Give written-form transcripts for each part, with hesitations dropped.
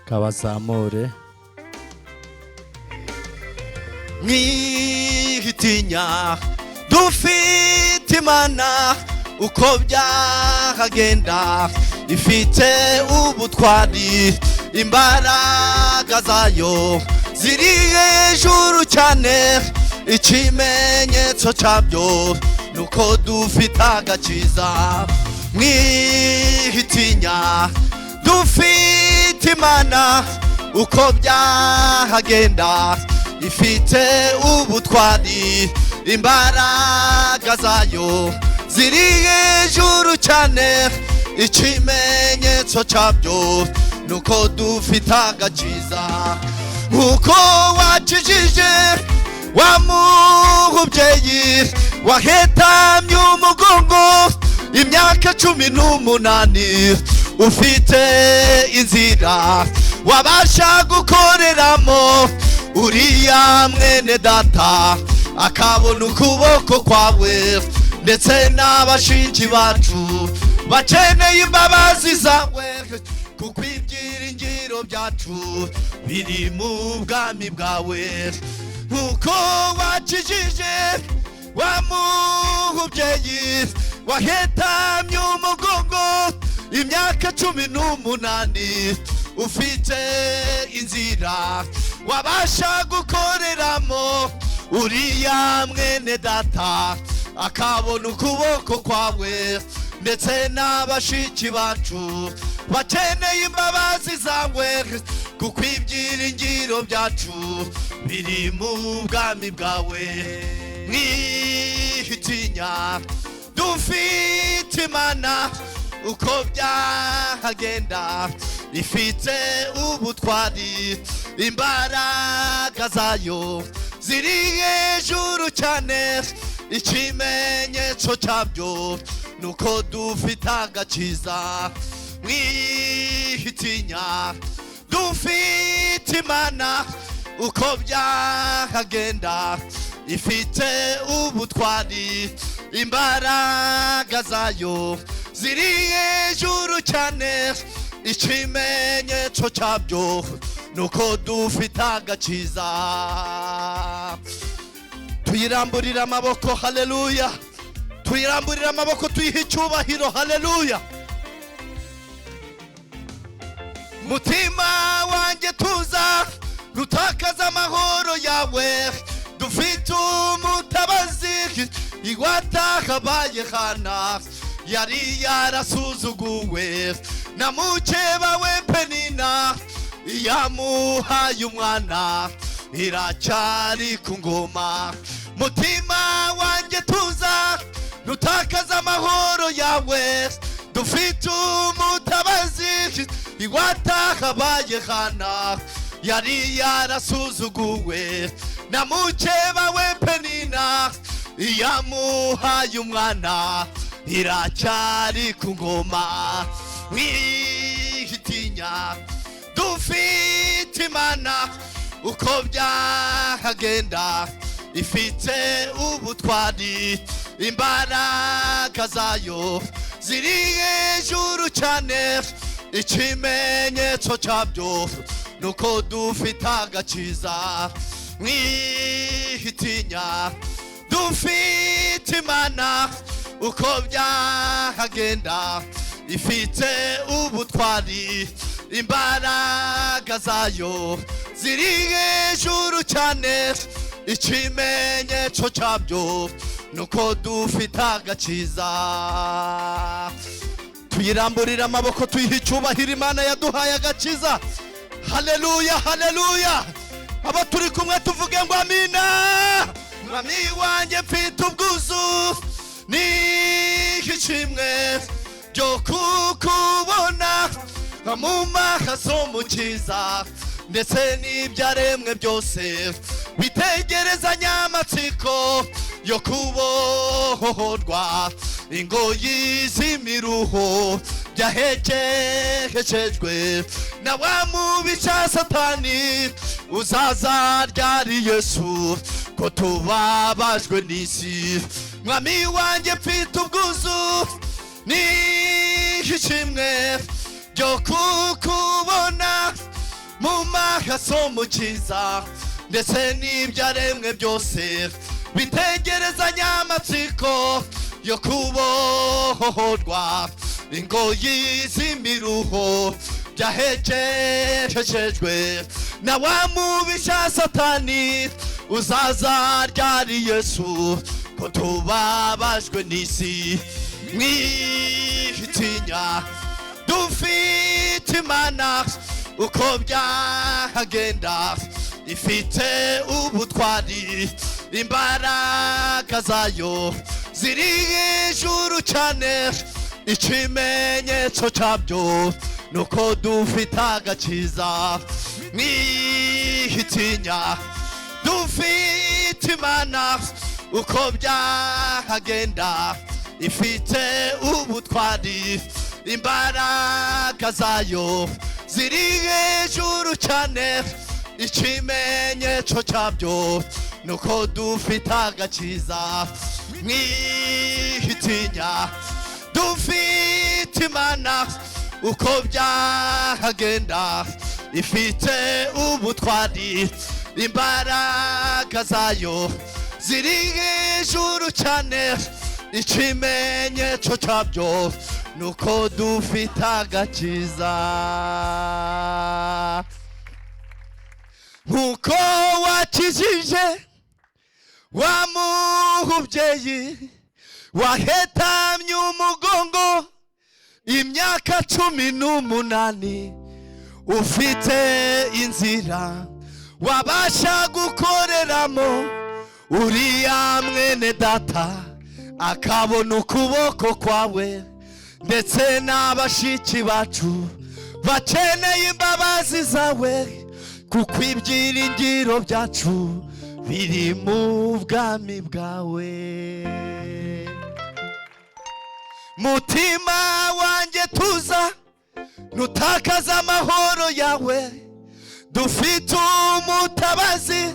Kabazamure. Mwihitinya, dufite Imana, uko byahagenda ifite ubutwari, imbaraga zayo ziri hejuru cyane. Ikimenyetso cyabyo nuko dufite agakiza. Mwihitinya, dufite Imana, uko byahagenda ifite ubutwari, imbaraga zayo ziri hejuru cyane. Ikimenyetso cyabyo nuko dufite agakiza. Nkuko wakijije wa mubyeyi wahetamye umugongo imyaka 18, ufite inzira wabasha gukoreramo uriya mwene data akabona ukuboko kwawe, ndetse n'abashinji bacu bakeneye imbabazi zawe, kuko ibyiringiro byacu biri mu bwami bwawe. Nkuko wakijije wa mubyeyi wahetamye umugongo imyaka 18, ufite inzira wabasha gukoreramo uriya mwene data akabona ukuboko kwawe, ndetse n'abashiki bacu bakeneye imbabazi zawe, kuko ibyiringiro byacu biri mu bwami bwawe. Mwihitinya, dufite Imana, uko byahagenda ifite ubutwari, imbaraga zayo ziri hejuru cyane. Ikimenyetso cyabyo nuko dufite agakiza. Mwihitinya, dufite Imana, uko byahagenda ifite ubutwari, imbaraga zayo ziri hejuru cyane. Ikimenyetso cyabyo nuko dufite agakiza. Tuyiramburira amaboko, haleluya! Tuyiramburira amaboko, tuyihe icyubahiro, haleluya! Mutima wanjye tuza, rutakaza amahoro yawe, dufite umutabazi. Iwatakabaye Hana yari yarasuzuguwe na mukeba we Penina, yamuhaye umwana, iracyari ku ngoma. Mutima wanjye tuza, rutakaza amahoro yawe, dufite umutabazi. Iwatakabaye Hana yari yarasuzuguwe na mukeba we Penina, yamuhaye umwana, iracyari ku ngoma. Mwihitinya, dufite Imana, uko byahagenda ifite ubutwari, imbaraga zayo ziri hejuru cyane. Ikimenyetso cyabyo nuko dufite agakiza. Mwihitinya, dufite Imana, uko byahagenda ifite ubutwari, imbaraga zayo ziri hejuru cyane. Ikimenyetso cyabyo nuko dufite agakiza. Tuyiramburira amaboko, tuyiha icyubahiro, Imana yaduhaye agakiza. Haleluya, haleluya! Abo turi kumwe tuvuge ngo amina. Mwami wanjye, mfite ubwuzu n'ishimwe ryo kukubona mu maso mukiza, ndetse n'ibyaremwe byose bitegerezanya amatsiko yo kubohorwa ingoyi z'imiruho byahekehejejwe na wa mubisha Satani. Uzaza ryari Yesu, ko tubabajwe n'isi? Mwami wanjye, mfite ubwuzu n'ishimwe ryo kukubona. Mu maso mukiza ndetse n'ibyaremwe byose bitegerezanya amatsiko yo kubohorwa ingoyi z'imiruho byahekeshejwe na wa mubisha Satani. Uzaza ryari Yesu, ko tubabajwe n'isi? Mwitinya, dufite Imana, uko byagenda ifite ubutwari, imbaraga zayo ziri hejuru cyane. Ikimenyetso cyabyo nuko dufite agakiza. Mwitinya, dufite Imana, uko byagenda ifite ubutwari, imbaraga zayo ziri hejuru cyane. Ikimenyetso cyabyo nuko dufite agakiza. Mwitinya, dufite Imana, uko byagenda ifite ubutwari, imbaraga zayo ziri hejuru cyane. Ikimenyetso cyabyo nuko dufite agakiza. Nkuko wakijije wa mubyeyi wahetamye umugongo imyaka 18, ufite inzira wabasha gukoreramo uriya mwene data akabona ukuboko kwawe, ndetse n'abashiki bacu bakeneye imbabazi zawe, kuko ibyiringiro byacu biri mu bwami bwawe. Mutima wanjye tuza, nutakaza amahoro yawe, dufite umutabazi.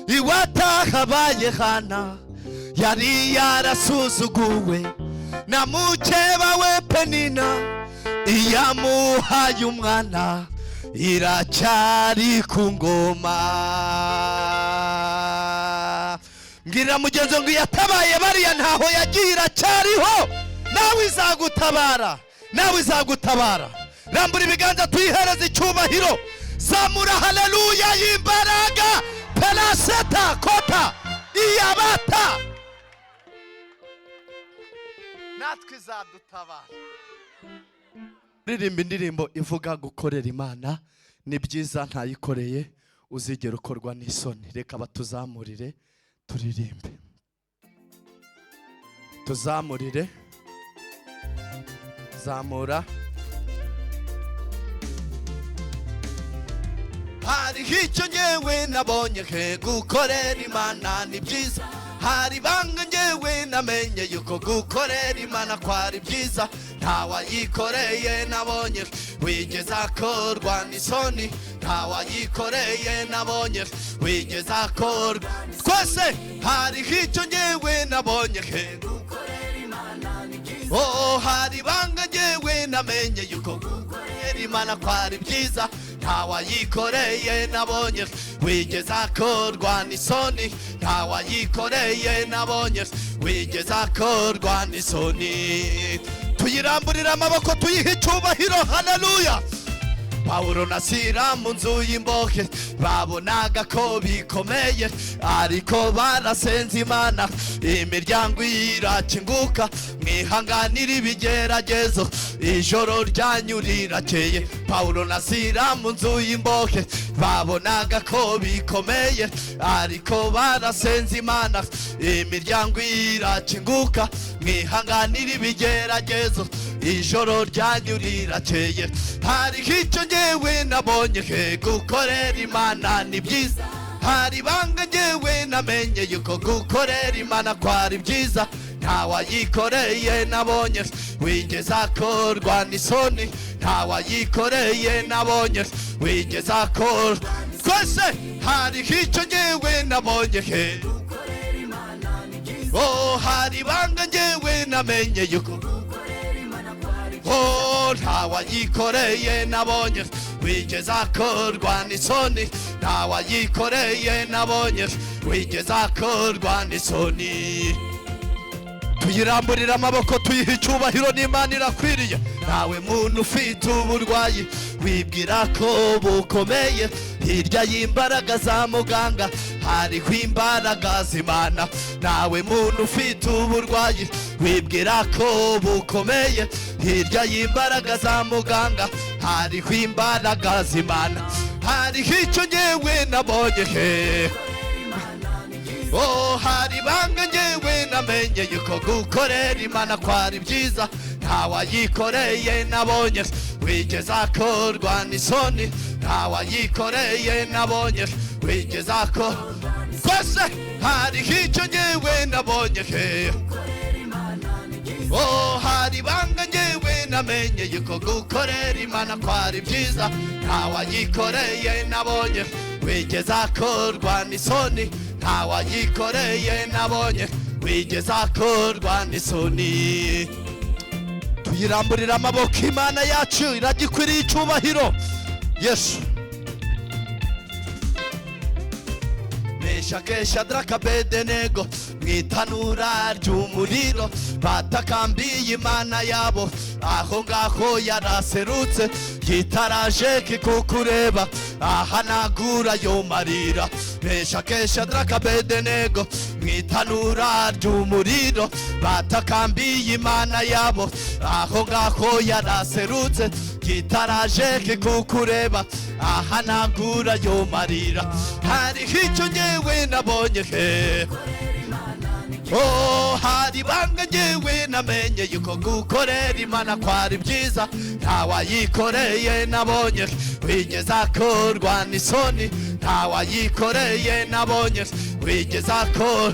Iwatahabaye Hana yari yarasuzuguwe na mukeba we Penina, iyamuhaye umwana iracyari ku ngoma. Mbwirira mugenzi ngo yatabaye bariya ntaho yagiye, iracyariho, nawe izagutabara, nawe izagutabara. Rambura ibiganza tuyihereze icyubahiro, zamura haleluya y'imbaraga. Pelaseta kota iyabata, natwe izadutabara. Ririmba indirimbo ivuga gukorera Imana ni byiza, ntayikoreye uzigera ukorwa n'isoni. Reka batuzamurire turirimbe, tuzamurire, zamura. Hariho icyo ngewe nabonye he, gukorera Imana ni byiza. Hari ibanga ngewe namenye yuko gukorera Imana kwari byiza, ntawayikoreye nabonye wigeze akorwa n'isoni, ntawayikoreye nabonye wigeze akorwa. Twese hariho icyo ngewe nabonye he, Gukorera Imana ni byiza. Oh, hari ibanga ngewe namenye yuko gukorera Imana kwari byiza, ntawayikoreye nabonye wigeze akorwa n'isoni, ntawayikoreye nabonye wigeze akorwa n'isoni. Tuyiramburira amaboko tuyihe icyubahiro, haleluya. Pawulo na Sila mu nzu y'imbohe babonaga ko bikomeye, ariko barasenze Imana imiryango irakinguka. Mwihanganire ibigeragezo, ijoro ryanyu rirakeye. Pawulo na Sila mu nzu y'imbohe babonaga ko bikomeye, ariko barasenze Imana imiryango irakinguka. Mwihanganire ibigeragezo, ijoro ryanyu rirakeye. Hariho icyo ngewe nabonye he, gukorera Imana ni byiza. Hari ibanga ngewe namenye yuko gukorera Imana kwari byiza, ntawayikoreye nabonye wigeze akorwa n'isoni, ntawayikoreye nabonye wigeze akorwa. Twese hariho icyo ngewe nabonye he, Gukorera Imana ni byiza. oh, hari ibanga ngewe namenye yuko Gukorera Imana kwari byiza. Oh, ntawayikoreye nabonye Wigeze akorwa n'isoni, ntawayikoreye nabonye wigeze akorwa n'isoni. Tuyiramburira amaboko, tuyiha icyubahiro, n'Imana irakwiriye. Ntawe muntu ufite uburwayi wibwira ko bukomeye, hirya y'imbaraga za muganga hariho imbaraga z'Imana. Ntawe muntu ufite uburwayi wibwira ko bukomeye, hirya y'imbaraga za muganga hariho imbaraga z'Imana. Hariho icyo ngewe nabonye he, oh, hari ibanga ngewe namenye yuko gukorera Imana kwari byiza, ntawayikoreye nabonye wigeze akorwa n'isoni, ntawayikoreye nabonye wigeze akorwa. Twese hariho icyo ngewe nabonye he, oh, hari ibanga ngewe namenye yuko gukorera Imana kwari byiza, ntawayikoreye nabonye wigeze akorwa n'isoni, ntawayikoreye nabonye wigeze akorwa n'isoni. Tuyiramburira amaboko, Imana yacu iragikwiriye icyubahiro. Yesu. Meshake, Shadraka, Abedenego mu itanura ry'umuriro batakambiye Imana yabo, aho ngaho yaraserutse yitaraje kikukureba ahanagura ayo marira. Meshake, Shadraka, Abedenego mu itanura ry'umuriro batakambiye Imana yabo, aho ngaho yaraserutse yitaraje kikukureba ahanagura ayo marira. Hariho icyo ngewe nabonye he, oh, hari ibanga ngewe namenye yuko gukorera Imana kwari byiza, ntawayikoreye nabonye wigeze akorwa n'isoni, ntawayikoreye nabonye wigeze akorwa.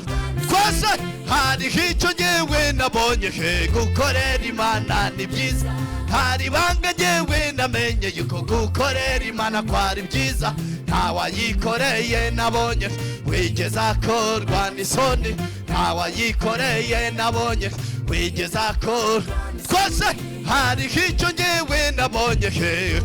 Twese hariho icyo ngewe nabonye he, gukorera Imana ni byiza. Hari ibanga ngewe namenye yuko gukorera Imana kwari byiza, ntawayikoreye nabonye wigeze akorwa n'isoni, ntawayikoreye nabonye wigeze akorwa. Twese hariho icyo ngewe nabonye he,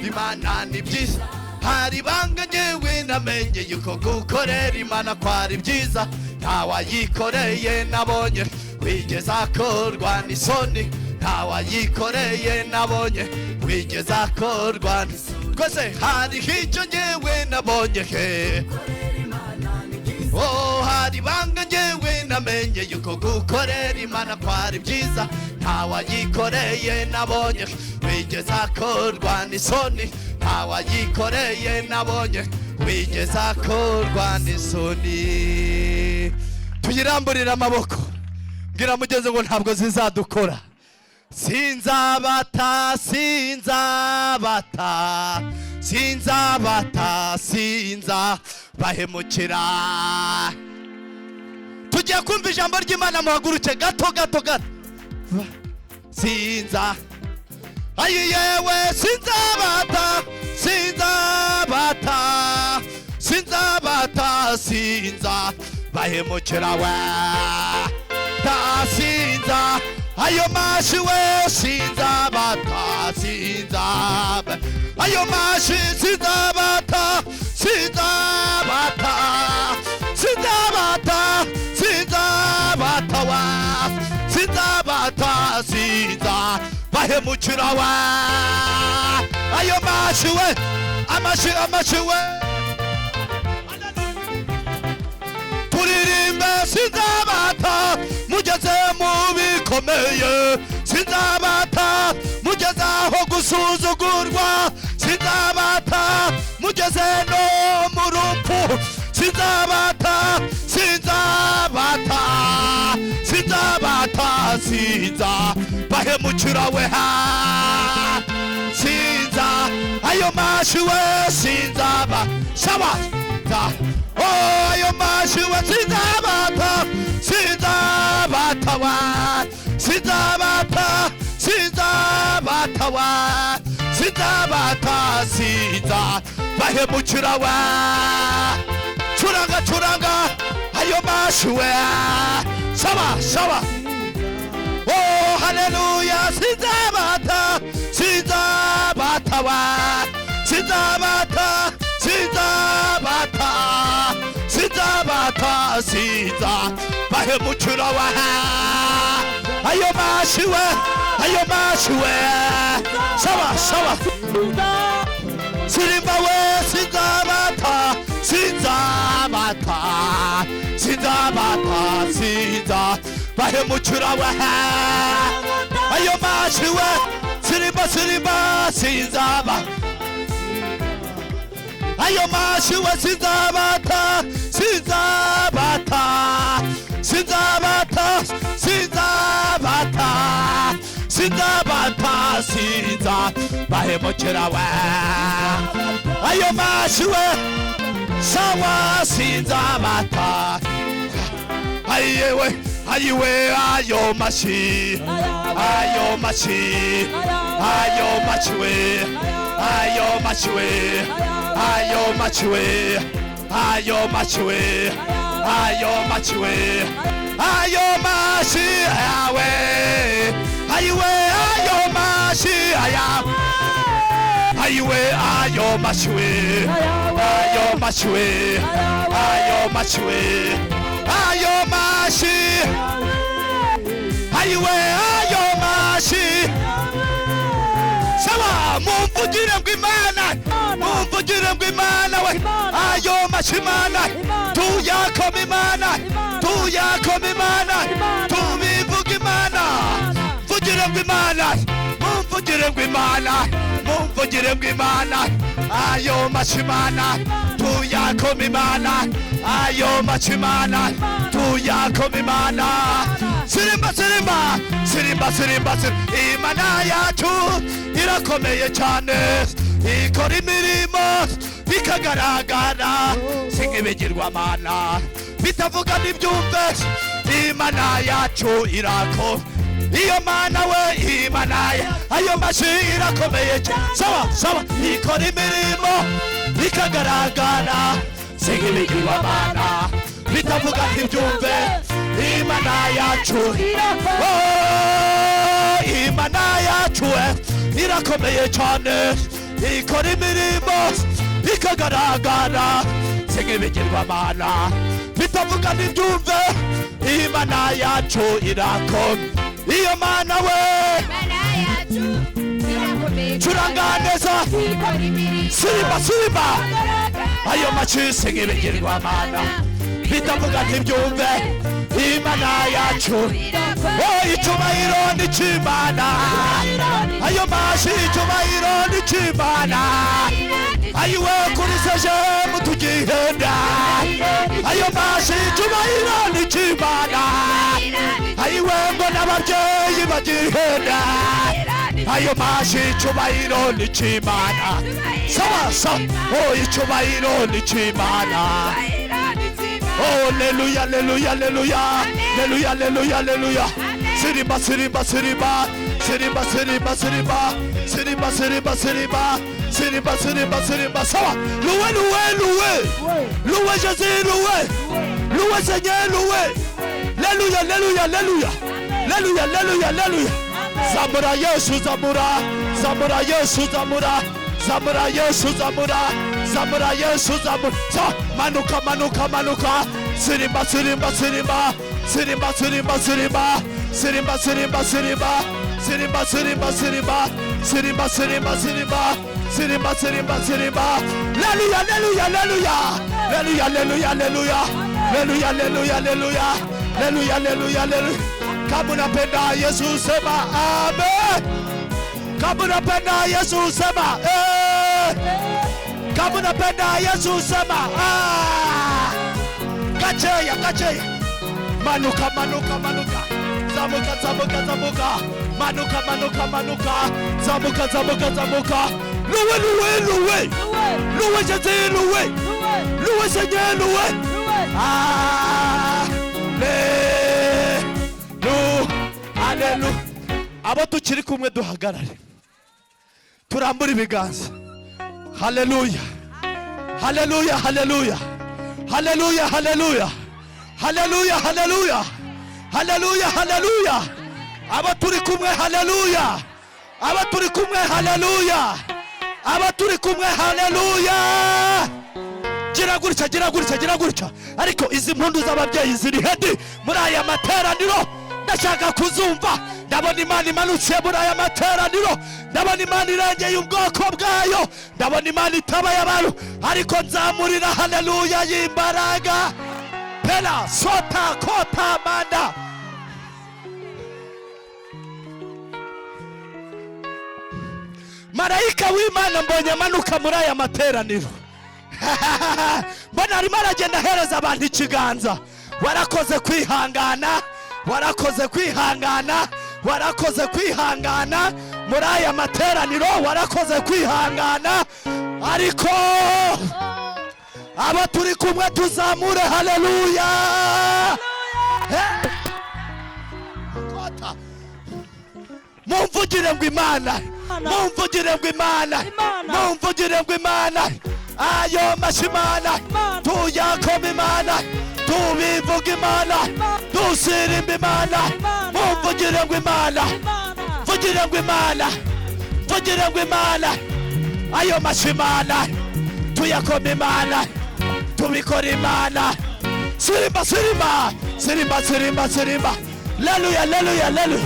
Imana ni byiza. Hari ibanga ngewe namenye yuko gukorera Imana kwari byiza, ntawayikoreye nabonye wigeze akorwa n'isoni, ntawayikoreye nabonye wigeze akorwa. Twese hariho icyo ngewe nabonye he, oh, hari ibanga ngewe namenye yuko gukorera Imana kwari byiza, ntawayikoreye nabonye wigeze akorwa n'isoni, ntawayikoreye nabonye wigeze akorwa n'isoni. Tuyiramburira amaboko, mbwira mugeze ngo ntabwo zizadukora. Sinzabata, sinzabata, sinzabata, sinza bahemukira. Tugiye kumva ijambo ry'Imana, muhaguruke gato gato gato. Sinza ayi yewe, sinzabata, sinzabata, sinzabata, sinza bahemukira we ta sinza ayo mashi we, sinzabata, sinzaba ayo mashi, sinzabata, sinzabata, sinzabata, sinzabata wa sinzabata, sinza bahemukira wa ayo mashi we, amashi, amashi we, turirimbe sinzabata mugeze mu bikomeye, sinzabata mugeze aho gusuzugurwa, sinzabata mugeze no mu rupfu, sinzabata, sinzabata, sinzabata, sinza bahemukira we ha sinza ayo mashi we, sinzaba shaba ta oh ayo mashi we, sinzabata, sinzabata wa sinzabata, sinzabata wa sinzabata, sinza bahemukira wa curanga curanga ayo mashi we shaba shaba oh haleluya, sinzabata, sinzabata wa Sinzabata, sinzabata, sinzabata, sinza bahemukira wa. Ayo mashiwe, ayo mashiwe. Sawa sawa. Sirimba we, sinzabata, sinzabata, sinzabata, sinza bahemukira wa. Ayo mashiwe, sirimba, sirimba, sinzaba. Ayo mashiwe, sinzabata, sinzabata, sinzabata, sinzabata, sinzabata, sinza bahemukira we. Ayo mashiwe, sawa, sinzabata. Ayewe, ayiwe, ayo mashi, ayo mashi, ayo machiwe, ayo machiwe, ayo machiwe, ayo machiwe, ayo machiwe, ayo mashi awe, ayiwe, ayo mashi aya, ayiwe, ayo machiwe, ayo machiwe, ayo machiwe, ayo mashi, ayiwe, ayo mashi. Sawa, mumvugire ngo Imana, mumvugire ngo Imana we, ayo mashi Imana, tuyakoma Imana, tuyakoma Imana, tubivuga Imana, mvugire ngo Imana, mumvugire ngo Imana, mumvugire ngo Imana, ayo mashi Imana, tuyakoma Imana, ayo mashi Imana, tuyakoma Imana. Sirimba, sirimba, sirimba, sirimba, sirimba. Imana yacu irakomeye cyane, ikora imirimo bikagaragara, si nk'ibigirwamana bitavuga ntibyumve. Imana yacu irako, iyo mana we, Imana ayo mashi irakomeye cyane. Sawa sawa, ikora imirimo bikagaragara, si nk'ibigirwamana bitavuga ntibyumve. Imana yacu, oh, Imana yacu irakomeye cyane, ikora imirimo bikagaragara, si nk'ibigirwamana bitavuga ntibyumve. Imana yacu irakomeye, iyo mana we, curanga neza, sirimba, sirimba, ayo mashi si nk'ibigirwamana bitavuga ntibyumve. Imana yacu, oh, icyubahiro ni cy'Imana, ayo mashi icyubahiro ni cy'Imana, ayiwe kuri seje mutugihenda, ayo mashi icyubahiro ni cy'Imana, ayiwe ngo n'ababyeyi bagihenda, ayo mashi icyubahiro ni cy'Imana. Sawa sawa, oh, icyubahiro ni cy'Imana. Oh, alleluia, alleluia, alleluia, alleluia, alleluia, alleluia. Sirimba, sirimba, sirimba, sirimba, sirimba, sirimba, sirimba, sirimba, sirimba, sirimba, sirimba, sirimba. Sawa, loué, loué, loué, loué Jésus, loué, loué Seigneur, loué. Alléluia, alléluia, alléluia, alléluia, alléluia, alléluia. Zamura Yesu, zamura, zamura Yesu, zamura, zamura Yesu, zamura, zamura Yesu, zamura. Sawa, manuka, manuka, manuka, sirimba, sirimba, sirimba, sirimba, sirimba, sirimba, sirimba, sirimba, sirimba, sirimba, sirimba, sirimba, sirimba, sirimba, sirimba, sirimba, sirimba, sirimba. Alleluia, alleluia, alleluia, alleluia, alleluia, alleluia, alleluia, alleluia, alleluia, alleluia, alleluia, alleluia. Kama unapenda Yesu sema amen. Kama unapenda Yesu sema eh. Kama unapenda Yesu sema ah. Kacheya, kacheya. Manuka, manuka, manuka. Zamuka, zamuka, zamuka. Manuka, manuka, manuka. Zamuka, zamuka, zamuka. Loué, loué, loué. Loué Jésus, loué. Loué Seigneur, loué. Alléluia, alléluia. Abo tukiri kumwe duhagarare, turambure ibiganza. Haleluya, haleluya, haleluya, haleluya, haleluya, haleluya, haleluya, haleluya, haleluya. Abo turi kumwe, haleluya. Abo turi kumwe, haleluya. Aba turi kumwe, haleluya! Gira gutya, gira gutya, gira gutya. Ariko izi mpundu z'ababyeyi ziri hedi muri aya materaniro? Ndashaka kuzumva. Ndabona Imana imanutse muri aya materaniro, ndabona Imana irengeye ubwoko bwayo, ndabona Imana itabaye abantu. Ariko nzamurira haleluya y'imbaraga. Pela sota kota manda. Marayika w'Imana mbonye amanuka muri aya materaniro. Mbona arimo aragenda ahereza abantu ikiganza. Warakoze kwihangana, warakoze kwihangana, warakoze kwihangana muri aya materaniro, warakoze kwihangana. Ariko abo turi kumwe tuzamure haleluya. Hey! Kota. Mumvugire ngo Imana, mumvugire ngo Imana, Imana. mumvugire ngo Imana. Ayo mashimana Imana. tuyakoma Imana, tubivuga Imana, Imana. dusirimba Imana. Imana. Mumvugire ngo Imana, Imana. mvugire ngo Imana, mvugire ngo Imana. Ayo mashimana tuyakoma Imana, tubikora Imana. Sirimba, sirimba, sirimba, sirimba, sirimba. Leluya, leluya, leluya.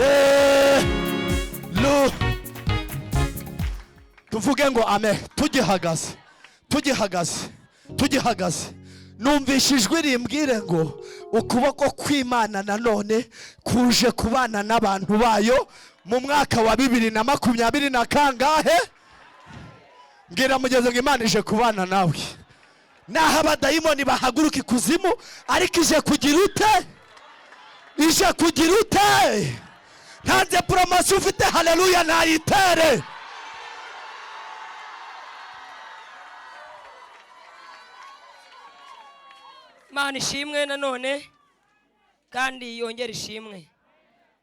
Ale tuvuge ngo amen. Tugihagaze, tugihagaze, tugihagaze, numvishe ijwi rimbwire ngo ukuboko kw'Imana nanone kuje kubana n'abantu bayo mu mwaka wa 2020 na kangahe. Mbwira mugeze ngo Imana ije kubana nawe. Naho abadayimoni bahaguruka ikuzimu, ariko ije kugira ute? Ije kugira ute? Ntanze poromosiyo ufite haleluya nayitere. Imana ishimwe nanone kandi yongere ishimwe.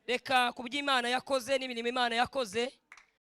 Reka ku by'Imana yakoze n'imirimo Imana yakoze,